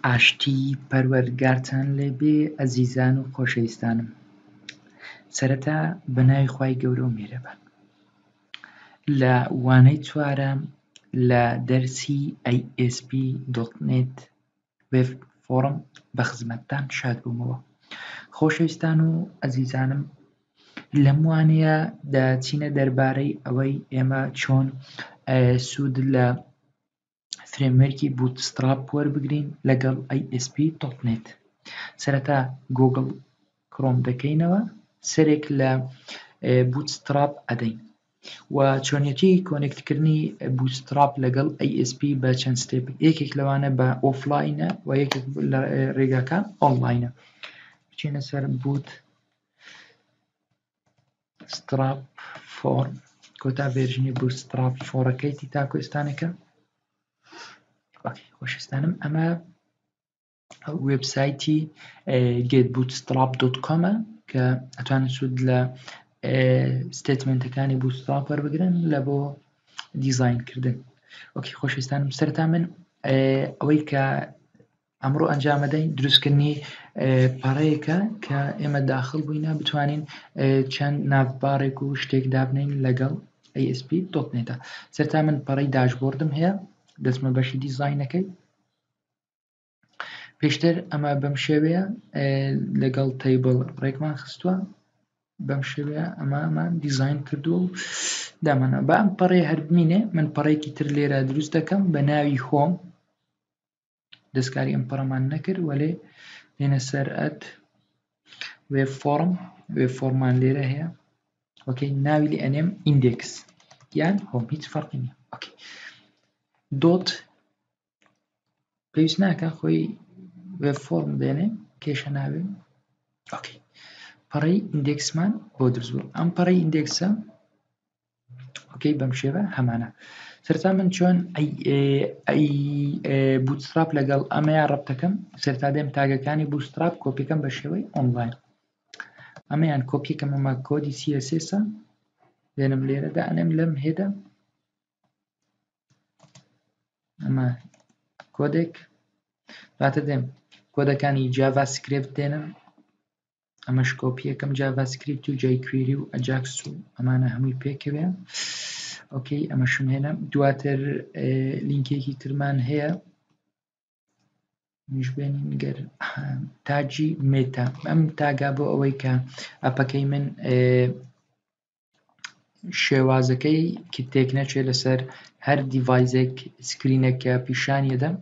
ئاشتی پەروەردگارتان لێبێ ئەزیزان و خۆشەویستانم سەرەتا بە ناوی خوای گەورە و میهرەبان لە وانەی چوارەم لە دەرسی ASP.NET Web Form بە خزمەتتان شاد بوومەوە خۆشەویستان و ئەزیزانم لەم وانەیە دەچینە دەربارەی ئەوەی ئێمە چۆن سوود لە framework ی Bootstrap وەربگرین لەگەڵ ASP.NET. سەرەتا Google Chrome دەکەینەوە سەرێک لە Bootstrap ئەدەین و چۆنیەتی connect کردنی Bootstrap لەگەڵ ASP بە چەند step یەکێک لەوانە بە offline ە و یەکێک لە ڕێگاکە ئۆنلاینە بچینە سەر Bootstrap 4 کۆتا version ی Bootstrap 4 ەکەیتی تاکو ئێستانەکە خۆشستانم ئەمە وێبسایتی getbootstrap.com کە ئەتوانن سوود لە statement ەکانی Bootstrap وەربگرن لە بۆ دیزاینکردن okay خۆشستانم سەرتا من ئەوەی کە ئەمڕۆ ئەنجامەدەین دروستکردنی پەڕەیەکە کە ئێمە داخل بووینە بتوانین چەند navbar ێک و شتێک دابنین لەگەڵ ASP.NET سەرتا من پەڕەی dashboard م هەیە دەچمە بەشی دیزاینەکەی پێشتر ئەمە بەم شێوەیە لەگەڵ table ڕێکمان خستووە بەم شێوەیە ئەمەمان دیزاین کردووە و دامانە بە ئەم پەڕێ هەر بمینێ من پەڕێکی تر لێرە دروست دەکەم بە ناوی home دەستکاری ئەم پەڕەمان نەکرد وەلێ دێنە سەر add web form web form مان لێرە هەیە okay ناوی لێ ئەنێم index یان home هیچ فەرقی نییە okay dot پێویست ناکە خۆی web form دێنێ کێشە ناوێ okay پەڕەی index مان بۆ دروست بوو ئەم پەڕەی index ە okay بەم شێوە هەمانە سەرتا من چۆن ئەی Bootstrap لەگەڵ ئەمەیان ڕەبتەکەم سەرتا دێم tag ەکانی Bootstrap کۆپیەکەم بە شێوەی ئۆنلاین ئەمەیان کۆپیەکەم ئەمە کۆدی CSS دێنم لێرەدا ئەنێم لەم head ە ئەمە کۆدێک دواتر دێم کۆدەکانی JavaScript دێنم ئەمەش کۆپیەکەم JavaScript و jQuery و ئەجاکس و ئەمانە هەمووی پێکەوێ okay ئەمەشم هێنا دواتر لینکێکی ترمان هەیە میشبێنین گەر tag ی meta ئەم tag ا بۆ ئەوەی کە ئەپەکەی من شێوازەکەی کە تێک نەچێت لەسەر هەر device ێک screen ێک کە پیشانی دەم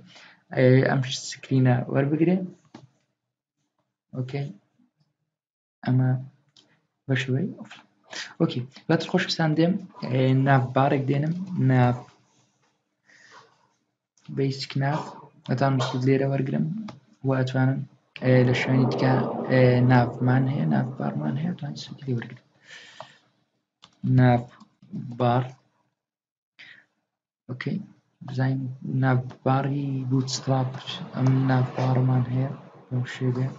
ئەم screen ە وەربگرێ okay ئەمە بەشەوەی okay باتر خۆشویستان دێم navbar ێک دێنم nav basic nav ئەتوانم سوود لێرە وەرگرم و ئەتوانم لە شوێنی دیکە nav مان هەیە navbar مان هەیە ئەتوانم سوودی لێ وەرگرم navbar okay بزانین navbar ی Bootstrap ئەم navbar مان هەیە بەم شێوەیە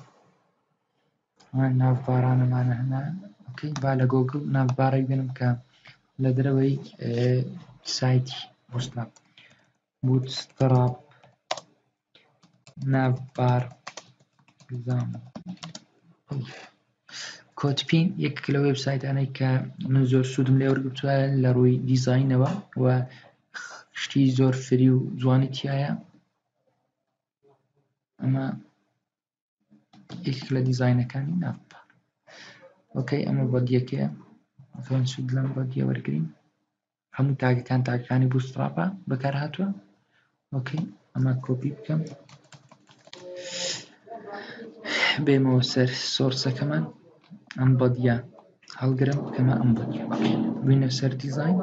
navbar انەمانە هەنا okay با لە گۆگل navbar ێک بێنم کە لە دەرەوەی سایتی Bootstrap Bootstrap navbar CodePen یەکێک لە وێبسایتانەی کە من زۆر سوودم لێ وەرگرتووە لە ڕووی دیزاینەوە و شتی زۆر free و جوانی تایە ئەمە یەکێک لە دیزاینەکانی navbar okay ئەمە body ەکەیە ئەتوانین سوود لەم body ە وەرگین هەموو tag ەکان tag ەکانی Bootstrap ە بەکار هاتووە okay ئەمە کۆپی بکەم بێمەوە سەر source ەکەمان ئەم body ە هەڵگرم بکەمە ئەم body ە بینە سەر دیزاین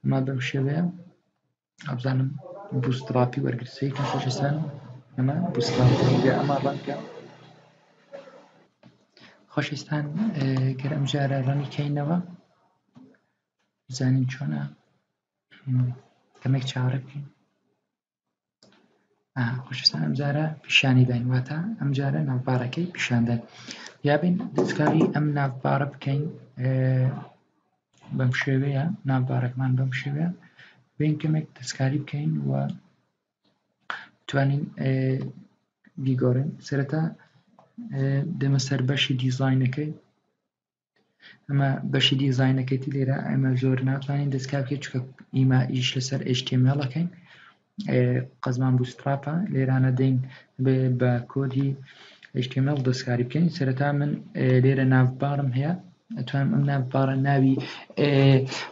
ئەمە بەم شێوەیە ئەبزانم Bootstrap ی وەرگرت سەیرکەن خۆشەویستان ئەمە Bootstrap ئەمە ڕەنگە خۆشەویستان گەر ئەم جارە run ی کەینەوە بزانین چۆنە کەمێک چاوەڕێ بکەین خۆشەویستان ئەم جارە پیشانی داین واتە ئەم جارە navbar ەکەی پیشانداین یابین دەستکاری ئەم navbar ە بکەین بەم شێوەیە navbar ەکەمان بەم شێوەیە بین کەمێک دەستکاری بکەین و. توانین بیگۆڕین. سەرەتا دێمە سەر بەشی دیزاینەکەی. ئەمە بەشی دیزاینەکەیتی. لێرە ئێمە زۆر ناتوانین دەستکار بکەین، چونکە ئیمە ئیش لەسەر HTML ئەکەین، قەزمان Bootstrap ە. لێرانە دەین بە کۆدی HTML دەستکاری بکەین. سەرەتا من لێرە navbar م هەیە، ئەتوانم ئەم navbar ە ناوی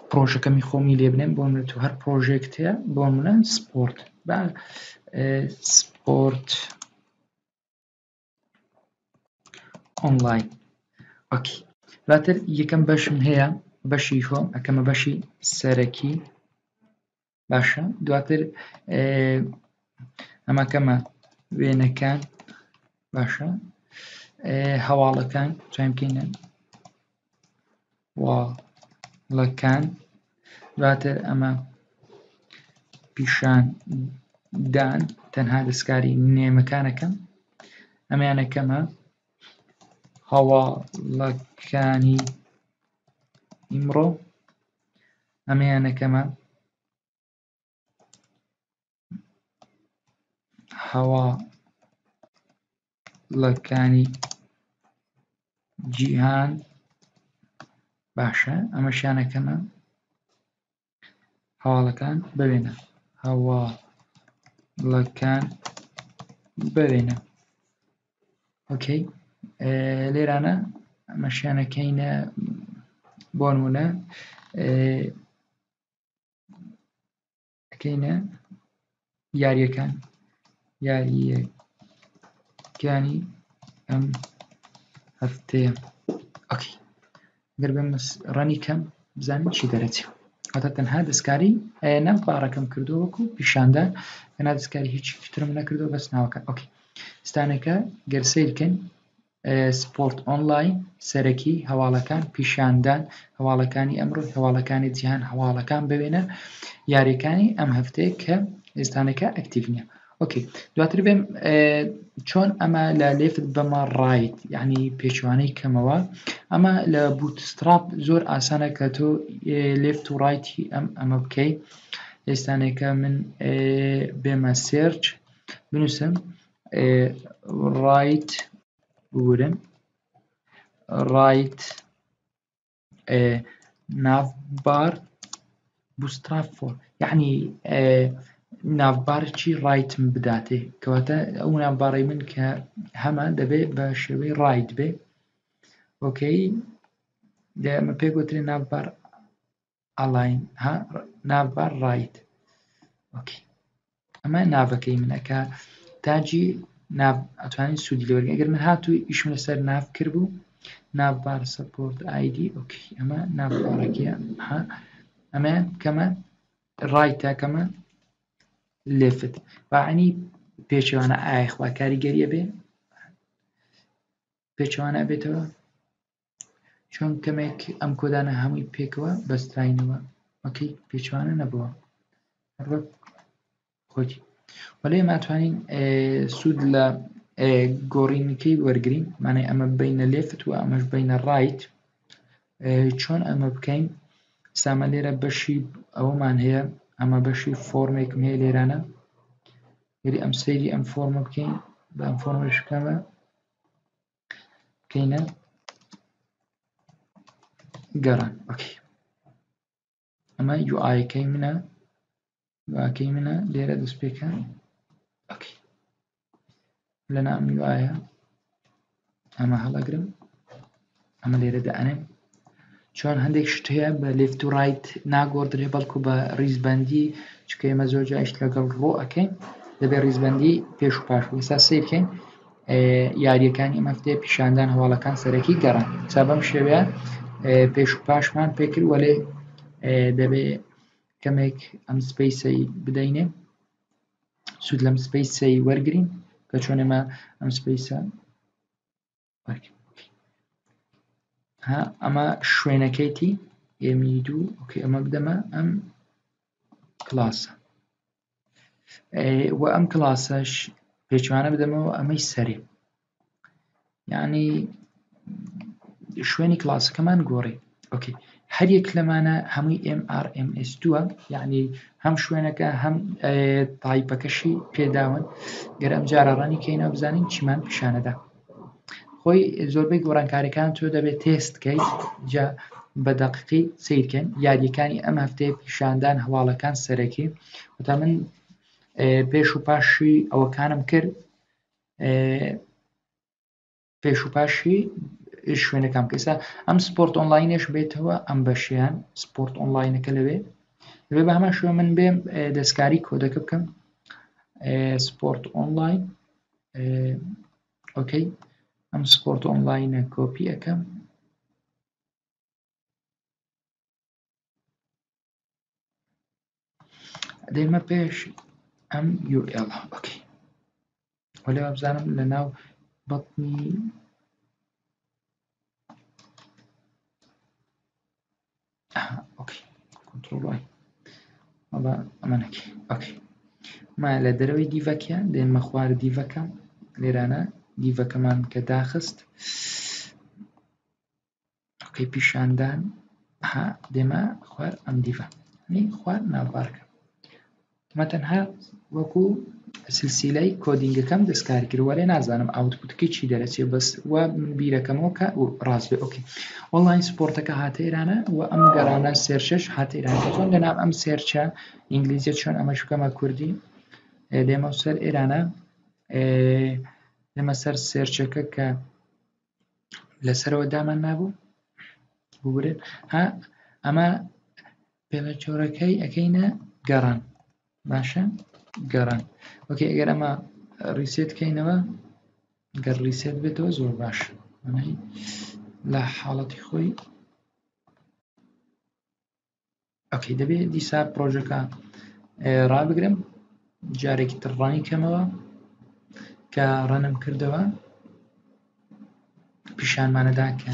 پرۆژەکەمی خۆمی لێ بنێم. بۆ منە تو هەر پرۆژێکت هەیە، بۆ منە سپۆرت، با سپۆرت ئۆنلاین. okay، دواتر یەکەم بەشم هەیە، بەشی خۆم ئەکەمە بەشی سەرەکی. باشە، دواتر ئەمەکەمە وێنەکان. باشە، هەواڵەکان چایم بکەینە واڵەکان. دواتر ئەمە پیشان دان، تەنها دەستکاری نێمەکانەکەم. ئەمەیانەکەمە هەواڵەکانی ئیمڕۆ، ئەمەیانەکەمە هەواڵەکانی جیهان. باشە، ئەمەشیانەکەمە هەواڵەکان بەوێنە، هەواڵەکان بەوێنە. okay، لێرانە ئەمەشیانەکەینە بۆ نمونە ئەکەینە یاریەکان، یاریەکانی ئەم هەفتەیە. okay، گەر بێم run ی کەم بزانین چی دەرەچێ. هەتا تەنها دەستکاری navbar ەکەم کردو وەکو پیشاندا، تەنها دەستکاری هیچ ترم نەکردو، بەس ناوەکە. okay، ستانەکە گەر سەیرکەن سپۆرت ئۆنلاین، سەرەکی، هەواڵەکان، پیشاندان، هەواڵەکانی ئەمڕۆ، هەواڵەکانی جیهان، هەواڵەکان بوێنە، یاریەکانی ئەم هەفتەیە کە ئێستانەکە active نییە. okay، دواتر بێم چۆن ئەمە لە left بەمە right، یعنی پێچوانەی کەمەوە. ئەمە لە Bootstrap زۆر ئاسانە کە تۆ left و right ی ئەم ئەمە بکەی. ئێستانێکە من بێمە search بنووسم right، ببورن، right navbar Bootstrap 4، یعنی navbar چی right م بداتێ. کەواتە ئەو navbar ەی من کە هەمە دەبێت بە شێوەی right بێ. okay، ئەمە پێ گوترێ navbar align ها، navbar right. okay، ئەمە ناڤەکەی منەکە tag ی nav، ئەتوانین سوودی لێوەرگین. ئەگەر من هاتوو ئیشم لەسەر nav کرد بوو، navbar support ID. okay، ئەمە navbar ەکەیە ها، ئەمە کەمە right ە کەمە left، باعنی پێچەوانە. ئایا خوا کاریگەریە بێ پێچەوانە بێتەوە؟ چۆن کەمێک ئەم کۆدانە هەمووی پێکەوە بەستراینەوە. okay، پێچوانە نەبووە، هەروەک خۆی. وەلێ ماتوانین سوود لە گۆڕینەکەی وەرگین، مانای ئەمە بینە left و ئەمەش بینە right. چۆن ئەمە بکەین؟ سامە لێرە بەشی ئەوەمان هەیە، ئەمە بەشی فۆرمێکم هەیە لێرانە. گەری ئەم سەیری ئەم فۆرمە بکەین، بە ئەم فۆرمەش بکەمە بکەینە گەڕان. okay، ئەمە UI ەکەی منە، UI ەکەی منە لێرە دەست پێکە. okay، لە نام UI ە ئەمە هەڵەگرم، ئەمە لێرە دەئەنێم. چۆن هەندێک شت هەیە بە left و right ناگۆڕدرێ، بەڵکو بە ریزبندی، چونکە ئێمە زۆر جایشت لەگەڵ row ئەەکەین، دەبێت ریزبندی پێش و پاش. ئێستا سیرکەین یاریەکانی ئەم هەفتەیە، پیشاندان، هەواڵەکان، سەرەکی، گەڕان. سا بەم شێوەیە پێش و پاشمان پێکرد، وەلێ دەبێ کەمێک ئەم space ەی بدەینێ، سوود لەم space ەی وەرگین کە چۆن ئێمە ئەم space ە ها. ئەمە شوێنەکەیتی ئێمی دوو. okay، ئەمە بدەمە ئەم کلاسە و ئەم کلاسەش پێچوانە بدەمەوە ئەمەی سەرێ، یعنی شوێنی کلاسەکەمان گۆڕی. okay، هەر یەک لەمانە هەمووی MRMS دووە، یعنی هەم شوێنەکە هەم type ەکەشی پێداون. گەر ئەم جارە run ی کەینەوە بزانین چیمان پیشانەدا. خۆی زۆربەی گۆڕانکاریەکان تۆ دەبێت تێست کەیت جا بە دەقیقی سیرکەن یاریەکانی ئەم هەفتەیە پیشاندان هەواڵەکان سەرەکی وتا من پێش و پاشی ئەوەکانم کرد پێش و پاشی شوێنەکان کە ئێستا ئەم sport online ێش بێتەوە ئەم بەشیان sport online ەکە لەوێ دەبێ بە هەمان شوێ من بێم دەستکاری کۆدەکە بکەم sport online okay ئەم sport online ە کۆپی ئەەکەم دێمە پێش ئەم UL okay وەلێ وابزانم لە ناو بەتنی okay control Y ئەوە ئەمە نەکەی okay ما لە دەرەوەی div ەکە دێنمە خوار div ەکە لێرانە div ەکەمان کە داخست okay پیشاندان ها دێمە خوار ئەم div ە نی خوار navbar ەکە مە تەنها وەکو سلسیلەی coding ەکەم دەستکاری کرد وەلێ نازانم output ەکەی چی دەرەچێ بەس و من بیرەکەمەوە کە ڕاست بێ okay online sport ەکە هاتە ئێرانە و ئەم گەڕانە search ەش هاتە ئێران چۆن لەناو ئەم search ە ئینگلیزیە چۆن ئەمەش بکەمە کوردی دێمە سەر ئێرانە دێمە سەر search ەکە کە لەسەرەوە دامان نابوو ببورن ها ئەمە پێڵەچۆرەکەی ئەەکەینە گەڕان باشە گەڕان okay ئەگەر ئەمە reset کەینەوە گەر reset بێتەوە زۆر باش لە حاڵەتی خۆی okay دەبێ دیسا پرۆژەکە ڕابگرم جارێکی تر run ی کەمەوە کە run م کردەوە پیشانمانەدا کە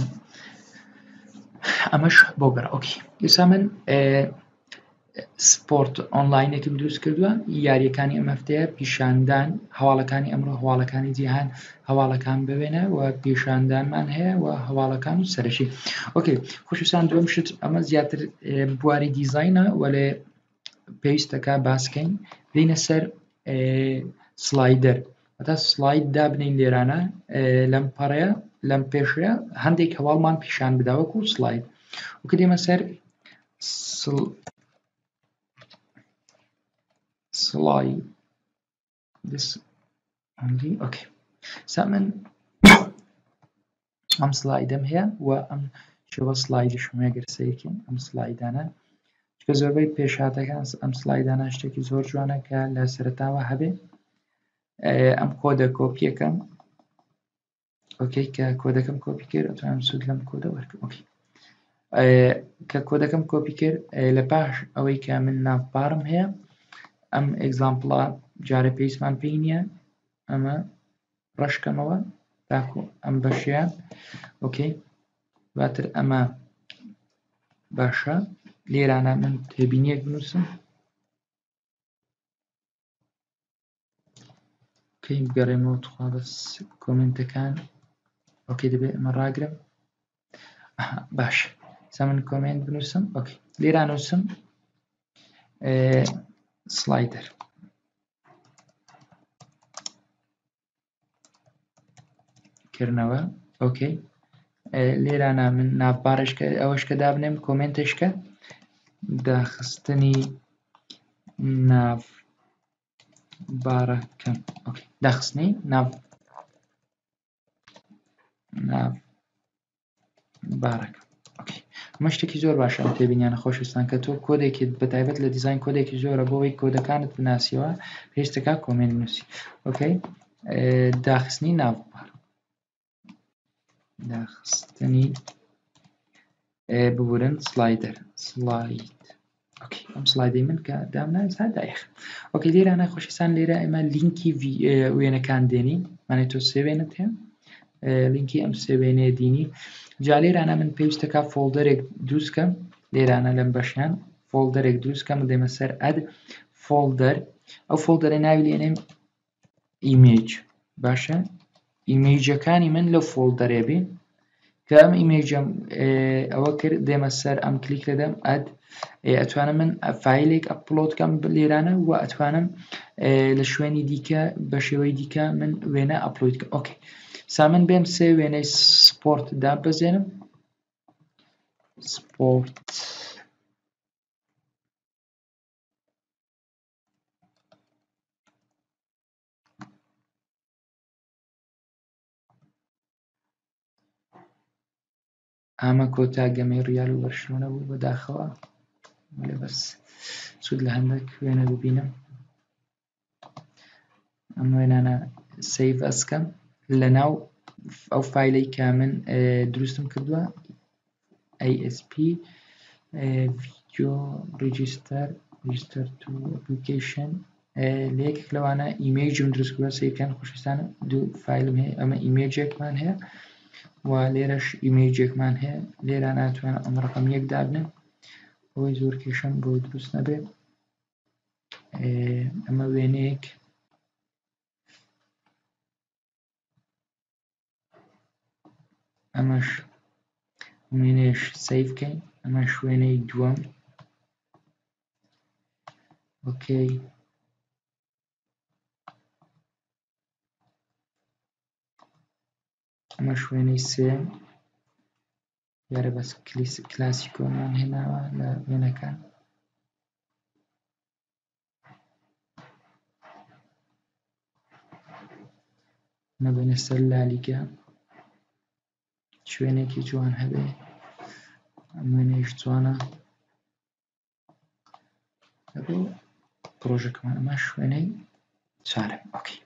ئەمەش بۆ گەڕ okay ئێستا من sport online ێکم دروست کردووە یاریەکانی ئەم هەفتەیە پیشاندان هەواڵەکانی ئەمڕۆ هەواڵەکانی جیهان هەواڵەکان بوێنە و پیشاندانمان هەیە و هەواڵەکان و سەرەکی okay خۆشویستان دووەم شت ئەمە زیاتر بواری دیزینە وەلێ پێویستەکە باسکەین بینە سەر slider هەتا slide دابنین لێرانە لەم پەڕەیە لەم پێشەیە هەندێک هەواڵمان پیشان بداوەکو slide وکە دێمە سەر slide this only okay سا من ئەم slide ەم هەیە و ئەم شێوە slide یشم هەیە گەر سەیرکەین ئەم slide انە چکە زۆربەی پێشهاتەکان ئەم slide انە شتێکی زۆر جوانە کە لە سەرتاوە هەبێ ئەم کۆدە کۆپیەکەم okay کە کۆدەکەم کۆپی کرد ئەتوانم سوود لەم کۆدە وەرگرم okay کە کۆدەکەم کۆپی کرد لە پاش ئەوەی کە من navbar م هەیە ئەم example ە جارە پێویستمان پێی نییە ئەمە ڕەشکەمەوە تاکو ئەم بەشیان okay دواتر ئەمە باشە لێرانە من تێبینیەک بنووسم کەی بگەڕێمەوە تخوا بەس comment ەکان okay دەبێت ئەمە ڕاگرم باش سا من comment بنووسم okay لێرا نووسم slider کردنەوە okay لێرانە من navbar ش کە ئەوەش کە دابنێم comment ش کە داخستنی nav بارەکەم okay داخستنی nav nav بارەکە okay ئەمە شتێکی زۆر باشە ئەم تێبینیانە خۆشویستان کە تۆ کۆدێکی بە تایبەت لە دیزاین کۆدێکی زۆرە بۆ ئەوەی کۆدەکانت بناسیەوە پێویستەکە comment نووسی okay داخستنی navbar داخستنی ببورن slider slide okay ئەم slide ەی من کە دامنا ئێستا دایخ okay لێرانە خۆشەویستان لێرە ئێمە لینکی وێنەکان دێنین مانێ تۆ سێ وێنەت هەیە لینکی ئەم سێ وێنەیە دینی جا لێرانە من پێویستەکە folder ێک دروستکەم لێرانە لەم بەشیان folder ێک دروستکەم دێمە سەر add folder ئەو folder ە ناوی لێنێم image باشە image ەکانی من لەو folder ێ بێ. کە ئەم image ەم ئەوە کرد دێمە سەر ئەم کلیک دەدەم add، ئەتوانم من فایلێک upload کەم لێرانە و ئەتوانم لە شوێنی دیکە بە شێوەی دیکە من وێنە upload کەم. okay سا من بێم سێ وێنەی سپۆرت دابەزێنم. سپۆرت ئامە کۆتا گەمەی ڕیال و بەرشلۆنە بوو بەداخەوە، لە بەس سوود لە هەندێک وێنە ببینم. ئەم وێنانە save ئەسکەم لە ناو ئەو فایلەی کە من دروستم کردووە ASP video register register to application. لە یەکێک لەوانە image م دروست کردووە. سەیرکەن خۆشەویستانم، دوو فایلم هەیە، ئەمە image ێکمان هەیە و لێرەش image ێکمان هەیە. لێرە ناتوانم ئەم ڕقم یەک دابنێم ئەوەی زۆر کێشەم بۆ دروست نەبێ. ئەمە وێنەیەک ئەمەش وێنەیەش save کەین، ئەمەش وێنەی دووەم. okay ئەمەش وێنەی سێم. دیارە بەس کلاسیکۆمان هێناوە لە وێنەکان. مەبەنە سەر لالیگا، شوێنێکی جوان هەبێ. ئەم وێنەیەش جوانە بۆ پرۆژەکەمان. ئەمە شوێنەی چارە. okay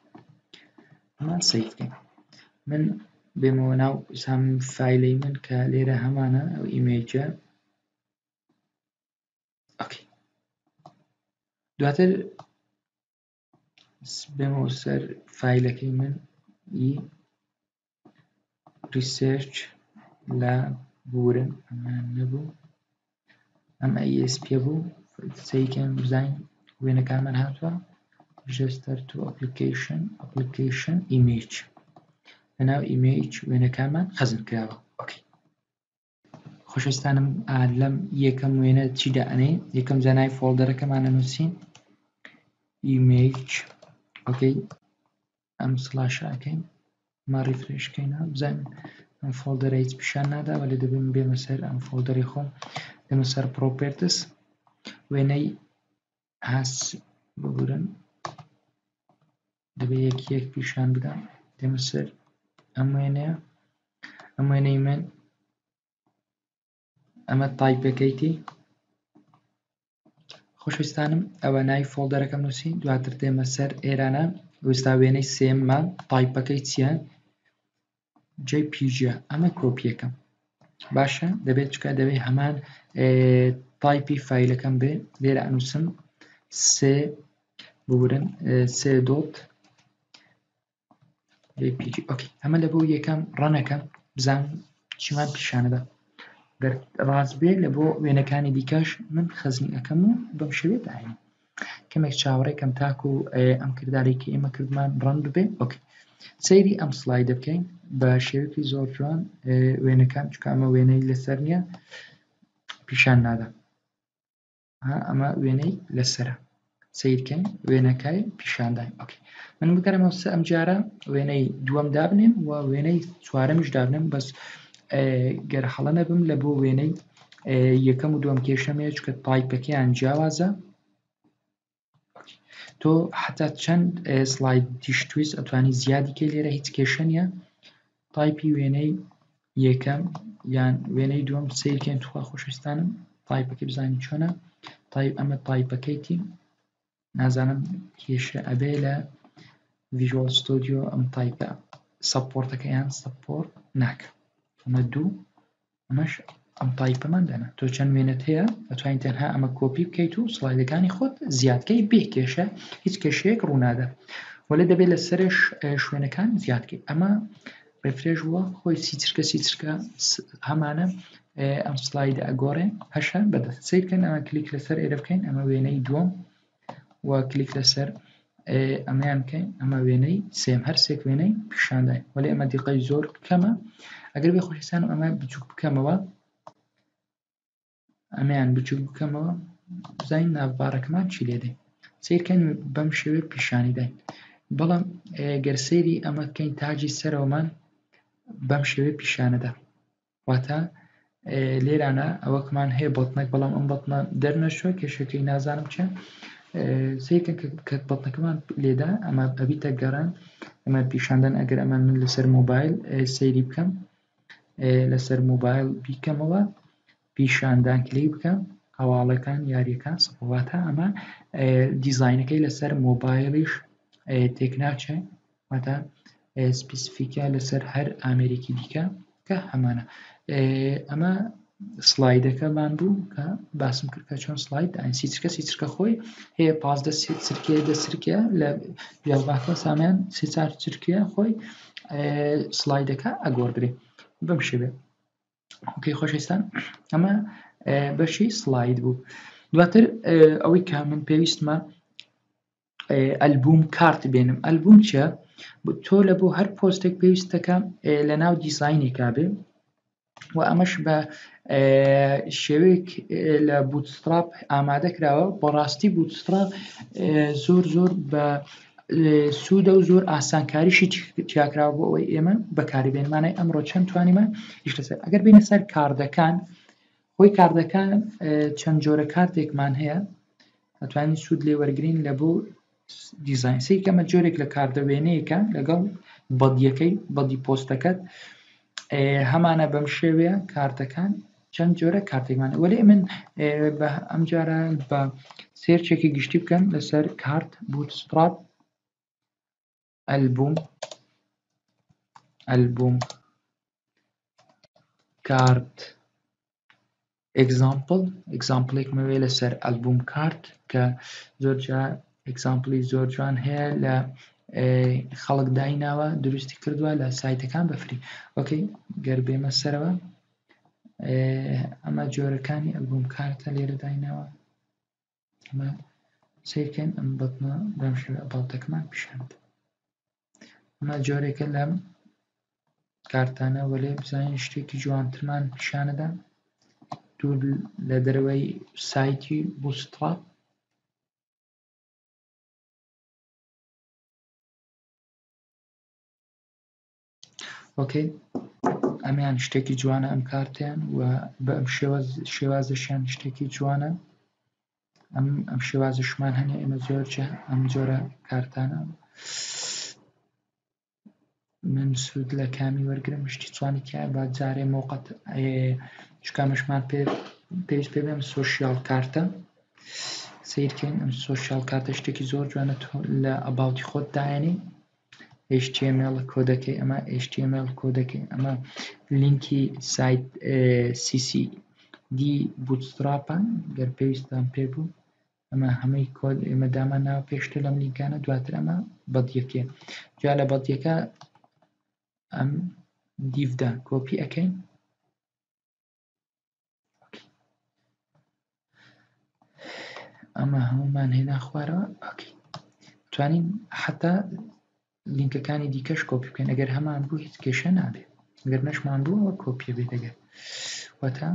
ئەمە save بکەین. من بێمەوە ناو سام فایلەی من کە لێرە هەمانە ئەو image ە. okay دواتر بێمەوە سەر فایلەکەی من ئی research لە بورن. ئەمە نەبوو، ئەم ASP بوو. سەیکەن بزانین وێنەکانمان هاتووە. register to application application image، لەناو image وێنەکانمان خەزن کراوە. okay خۆشەویستانم، لەم یەکەم وێنە چی دائەنێ؟ یەکەم جانای folder ەکەمان ئەنووسین image. okay ئەم slash ە ئەکەین، ما refresh کەینەوە بزانین ئەم folder ە هیچ پیشان نادا، وەلێ دەبێت بێمە سەر ئەم folder ی خۆم، دێمە سەر properties وێنەی هاس ببورن دەبێت یەک یەک پیشان بدەم. دێمە سەر ئەم وێنەیە، ئەم وێنەی من ئەمە type ەکەیتی. خۆشەویستانم ئەوە ناوی folder ەکەم نووسی. دواتر دێمە سەر ئێرانە وستا وێنەی سێممان type ەکەی چییە؟ JPG. ئەمە کۆپیەکەم باشە دەبێت چکە دەبێت هەمان type ی فایلەکەم بێ. لێرە ئەنووسم سێ بورن سێ dot JPG. okay ئەمە لە بۆ یەکەم run ەکەم بزان چیمان پیشانەدا. گەر ڕاست بێ لە بۆ وێنەکانی دیکەش من خەزنی ئەەکەم و بەم شێوێ داهێنم. کەمێک چاوەڕێکەم تاکو ئەم کردارێک کە ئێمە کردمان run ببێ. okay سەیری ئەم slide ە بکەین بە شێوەیەکی زۆر جوان وێنەکان، چونکە ئەمە وێنەی لەسەر نییە پیشان نادا. ئەمە وێنەی لەسرە، سیرکەین وێنەکەی پیشاندای. okay من بگەرمەوە سە ئەم جارە وێنەی دووەم دابنێم و وێنەی چوارەمیش دابنێم. بەس گەر هەڵە نەبم لە بۆ وێنەی یەکەم و دووەم کێشەم هەیە چونکە type ەکەیان جیاوازە. تۆ حتا چەند slide دیشتویست ئەتوانی زیادی کەی لێرە، هیچ کێشە نییە. type ی وێنەی یەکەم یان وێنەی دووەم سیرکەین توخوا خۆشەویستانم، type ەکەی بزانین چۆنە. type ئەمە type ەکەیتی نازانم کێشە ئەبێ لە Visual Studio ئەم type ە support ەکەیان support ناکە. ئەمە دوو، ئەمەش ئەم type ەمان دانا. تۆ چەند وێنەت هەیە ئەتوانین تەنها ئەمە کۆپی بکەیت و slide ەکانی خۆت زیادکەی بێ کێشە، هیچ کێشەیەک ڕوونادا. وەلێ دەبێت لە سەرش شوێنەکان زیادکەی. ئەمە refresh بووە خۆی سی چرکە سی چرکە هەمانە ئەم slide ە ئەگۆڕێ هەشە بەدەست. سەیرکەن ئەمە کلیک لەسەر ئێرە بکەین، ئەمە وێنەی دووەم و کلیک لەسەر ئەمەیان بکەین ئەمە وێنەی سێم هەر سێک وێنەی پیشاندای وەلی ئەمە دیقەی زۆر کەمە ئەگەر بێ خۆشەویستان ئەمە بچوک بکەمەوە ئەمەیان بچوک بکەمەوە بزانین navbar ەکەمان چی لێ دێ سیرکەن بەم شێوەیە پیشانی داین بەڵام گەر سەیری ئەمە بکەین تاجی سەرەوەمان بەم شێوەیە پیشانەدا واتە لێرانە ئەوەکمان هەیە button ەک بەڵام ئەم button ە دەرنەچووە کێشەکەی نازانم چیە سیرکە کە button ەکەمان لێدا ئەمە ئەبیتە گەڕان ئەمە پیشاندان ئەگەر ئەمە من لەسەر مۆبایل سەیری بکەم لەسەر مۆبایل بیکەمەوە پیشاندان کلیک بکەم هەواڵەکان یاریەکان سەپواتە ئەمە دیزینەکەی لەسەر مۆبایلیش تێک ناچێت واتە سپیسیفیکە لەسەر هەر ئامێرێکی دیکە کە هەمانە ئەمە slide ەکەمان بوو کە باسم کرد کە چۆن slide داین سی چرکە سی چرکە خۆی هەیە 15 چرکەیە دە چرکەیە لە یاڵباکە سامیان سێ چار چرکەیە خۆی slide ەکە ئەگۆڕدرێ بەم شێوێ okay خۆشەویستان ئەمە بەشی slide بوو دواتر ئەوەی کە من پێویستمە album card بێنم ئەلبوم چیە تۆ لە بۆ هەر پۆستێک پێویستەکە لە ناو دیزینێکا بێ و ئەمەش بە شێوەیەک لە Bootstrap ئامادە کراوە بەڕاستی Bootstrap زۆر زۆر بە سوودە و زۆر ئاسانکاریشی تیاکراوە بۆ ئەوەی ئێمە بەکاری بێنمانای ئەمڕۆ چەند توانیمە ئیش لەسەر ئەگەر بینە سەر کاردەکان خۆی کاردەکان چەند جۆرە کارتێکمان هەیە ئەتوانین سوود لێ وەرگین لە بۆ دیزاین سەیر کەمە جۆرێک لە card ە وێنەیەکە لەگەڵ body ەکەی body پۆستەکەت هەمانە بەم شێوەیە کارتەکان چەند جۆرە کارتێکمان وەلێ من بە ئەم جارە بە search ێکی گشتی بکەم لەسەر card Bootstrap album album card example example ێکم ئەوێ لەسەر album card کە زۆر جا example ی زۆر جوان هەیە لە خەڵک دایناوە دروستی کردووە لە سایتەکان بە free okay گەر بێمە سەرەوە ئەمە جۆرەکانی album card ە لێرە دایناوە ئەمە سیرکەن ئەم button ە بەم شێوە about ەکەمان پیشان ئەمە جۆرێکە لەم کارتانە وەلێ بزانین شتێکی جوانترمان پیشانەدا دوور لە دەرەوەی سایتی Bootstrap okay ئەمیان شتێکی جوانە ئەم کارتیان و بە ئەم شێوازشیان شتێکی جوانە ئەم ئەم شێوازشمان هەنێ ئێمە زۆر ئەم جۆرە کارتانە من سوود لە کامی وەرگرم شتی جوانی تایە با جارێ مۆقەت چکامەشمان پێ پێویست پێ بێم social card ە سیرکەین ئەم social card ە شتێکی زۆر جوانە تۆ لە about ی خۆت دایەنی HTML کۆدەکەی ئەمە HTML کۆدەکەی ئەمە لینکی سایت CCD Bootstrap ە گەر پێویستان پێ بوو ئەمە هەمووی کۆد ئێمە دامان ناوە پێشتر لەم لینکانە دواتر ئەمە body ەکەیە جا لە body ەکە ئەم div دا کۆپی ئەەکەین ئەمە هەمومان هێنا خوارەوە okay توانین حتا لینکەکانی دیکەش کۆپی بکەین ئەگەر هەمان بوو هیچ کێشە نابێت ئەگەر نەشمان بوو ئەوە کۆپیە بێت ئەگەر واتە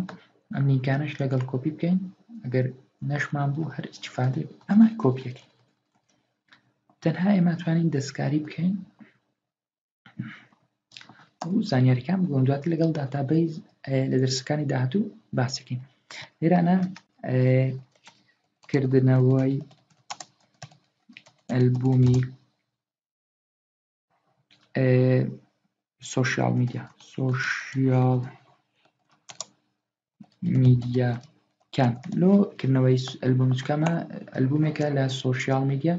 ئەم لینکانەش لەگەڵ کۆپی بکەین ئەگەر نەشمان بوو هەر ئیسیفادە ئەمە کۆپیەکەی تەنها ئێمە توانین دەستکاری بکەین و زانیاریەکان بگۆن دواتر لەگەڵ database لە دەرسەکانی داهاتوو باسەکەین لێرانە کردنەوەی ئەلبومی social media social media کان لۆ کردنەوەی ئەلبوم چکەمە ئەلبومێکە لە social media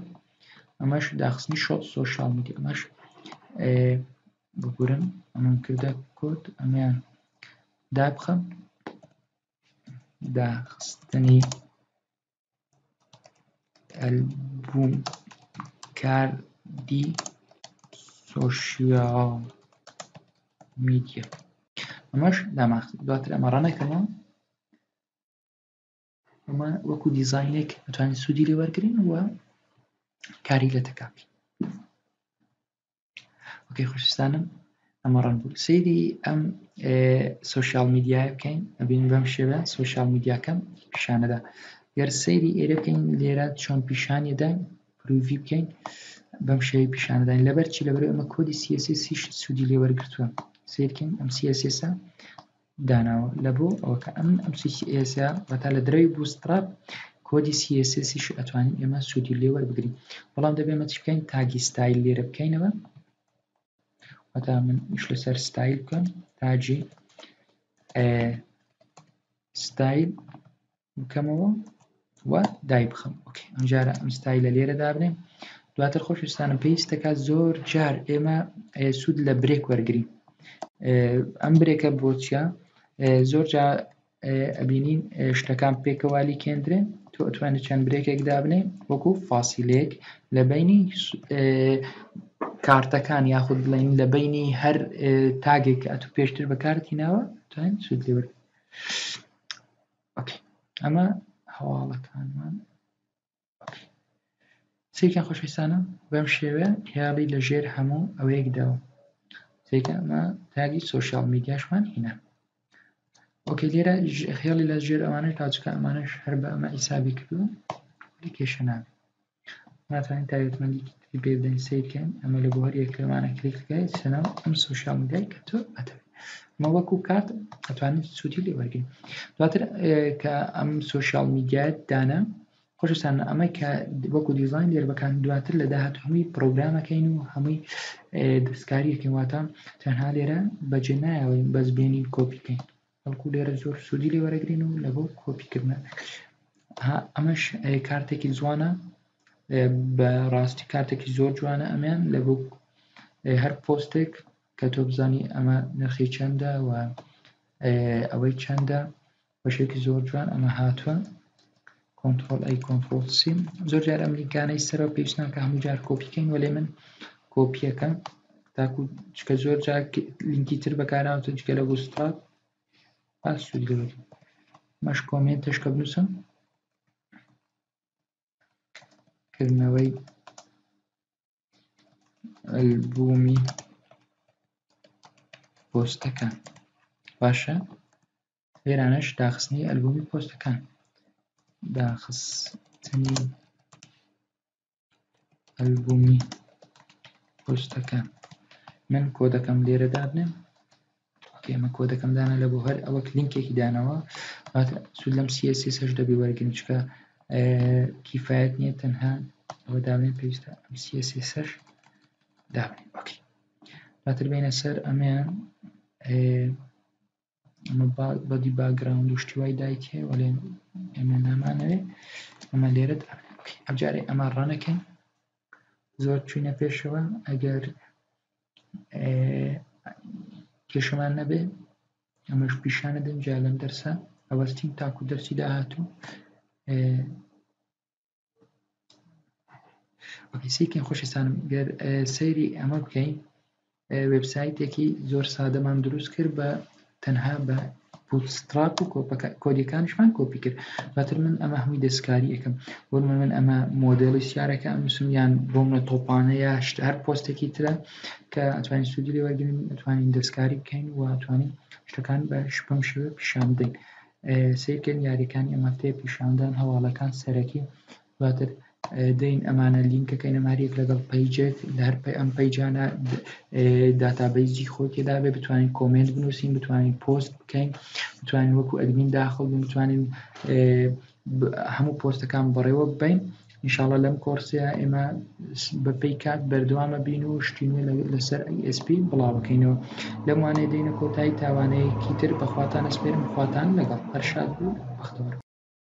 ئەمەش داخستنی شۆ social media ئەمەش بگورن ئەمەم کردە کۆد ئەمەیان دابخەم داخستنی album card ی social media ئەمەش داماخ دواتر ئەمە ڕەنەکەمەوە ئەمە وەکو دیزینێک ئەتوانین سوودی لێ وەرگین و کاری لە تەکا بکەین. okay خۆشویستانم ئەمە run بوو. سەیری ئەم social media یە بکەین ئەبین بەم شێوە social media کەم پیشانەدا. گەر سەیری ئێرە بکەین لێرە چۆن پیشانی داین preview بکەین بەم شێوەی پیشانداین. لەبەر چی؟ لەبەر ئەمە کۆدی CSS سوودی لێوەرگرتووە. سیرکەین ئەم CSS داناوە لە بۆ ئەوەکە ئەم ئەم CSS واتە لە درەوی Bootstrap کۆدی CSS یش ئەتوانین ئێمە سوودی لێ وەربگرین. بەڵام دەبێ ئێمە چی بکەین؟ tag ی style لێرە بکەینەوە، واتە من ئیش لەسەر ستایل بکەم، tag ی style بکەمەوە و دای بخەم. okay ئەمجارە ئەم style ە لێرە دابنێم. دواتر خۆشویستانم پێویست دەکات زۆر جار ئێمە سوود لە break وەرگین. ئەم break ە بۆ چییە؟ زۆر جار ئەبینین شتەکان پێکەوە لیکێندرێن، تۆ ئەتوانێت چەند break ێک دابنێ وەکو فاسیلێک لە بینی کارتەکان یاخود بڵێن لە بینی هەر tag ێک کە ئەتو پێشتر بەکارتی ناوە توانین سوود لێ وەرگرین. okay ئەمە هەواڵەکانمان. okay سیرکەن خۆشەویستانە بەم شێوەیە هێڵی لە ژێر هەموو ئەوەیەک داوە. سیرکە ئەمە tag ی social media شمان هینا. okay لێرە هێڵی لە ژێر ئەوانەش داچکە ئەمانەش هەر بە ئەمە حیسابی کردووە لە کێشە نابێت. ناتوانین تایبەتمەندێکی تری پێ بدەین. سیرکەن ئەمە لە بۆ هەر یەک لەمانە کلیک بکەیت سەناو ئەم social media ی کە تۆ ئەتەوێت. ئەمە وەکو کارت ئەتوانین سوودی لێ وەرگین. دواتر کە ئەم social media یە دانا خۆشەویستان ئەمە کە وەکو دیزاین لێر بەکان دواتر لە داهاتوو هەمووی پرۆگرامەکەین و هەمووی دەستکاریەکەین، واتە تەنها لێرە بەجێ نایەوەین بەس بێنین کۆپیکەین، بەڵکو لێرە زۆر سوودی لێ وەرەگرین و لە بۆ کۆپیکردنە. ئەمەش کارتێکی جوانە، بە ڕاستی کارتێکی زۆر جوانە. ئەمیان لە بۆ هەر پۆستێک کە تۆ بزانی ئەمە نرخی چەندە و ئەوەی چەندە بەشێکی زۆر جوان ئەمە هاتووە. control A control C. زۆر جار ئەم لینکانەی سەرەوە پێویست ناکە هەموو جار کۆپیکەین، وەلێ من کۆپیەکەم تاکو چکە زۆر جار لینکی تر بەکارهاتوو جگە لە Bootstrap باس سوود لێ وەرگرم. مەش comment ش کە بنووسم کردنەوەی ئەلبومی پۆستەکان. باشە لێرانەش داخستنی ئەلبومی پۆستەکان، داخستنی ئەلبومی پۆستەکان. من کۆدەکەم لێرە دابنێم. okay ئەمە کۆدەکەم دانا لە بۆ هەر ئەوەک لینکێکی دانەوە سوود لەم CSS دەبی وەرگرن، چکە کیفایەت نییە تەنها ئەوە دابنێن، پێویستە ئەم CSS دابنێن. okay دواتر بینە سەر ئەمەیان ئەمە body background و شتی وای دایکێ، وەلێ ئێمە نامانەوێ ئەمە لێرە دابنێن. okay ئەمجارێ ئەمە run ەکەین. زۆر چوینە پێشەوە ئەگەر کێشەمان نەبێ ئەمەش پیشانە دەم جا لەم دەرسە ئەوەستین تاکو دەرسی داهاتوو. okay سیکەین خۆشەویستانم گەر سەیری ئەمە بکەین وێبسایتێکی زۆر سادەمان دروست کرد بە تەنها بە Bootstrap و کۆدیەکانیشمان کۆپی کرد. دواتر من ئەمە هەمووی دەستکاری ئەەکەم. بۆ من ئەمە مۆدێلی سیارەکە ئەنووسم یان بۆ منە تۆپانە یا شت هەر پۆستێکی ترە کە ئەتوانین سوودی لێ وەرگرین، ئەتوانین دەستکاری بکەین و ئەتوانین شتەکان بە بەم شێوە پیشان بدەین. سیرکەن یاریەکانی ئەم هەفتەیە پیشاندان هەواڵەکان سەرەکی. دواتر دەین ئەمانە لینکەکەی نەماریەک لەگەڵ page ێک لە هەر ئەم page انە database ی خۆی تێدا بێ، بتوانین comment بنووسین، بتوانین پۆست بکەین، بتوانین وەکو admin داخل بین، بتوانین هەموو پۆستەکان بەڕێوە ببەین. ئینشاءڵڵا لەم کۆرسەیە ئێمە بە پێی کات بەردەوامە بین و شتی نوێ لەسەر ASP بڵاوەکەینەوە. لەم وانەیە دێینە کۆتایی تاوانەیەکی تر بەخواتان ئەسپێرم، خواتان لەگەڵ. هەر شاد بوو بەختەوەر.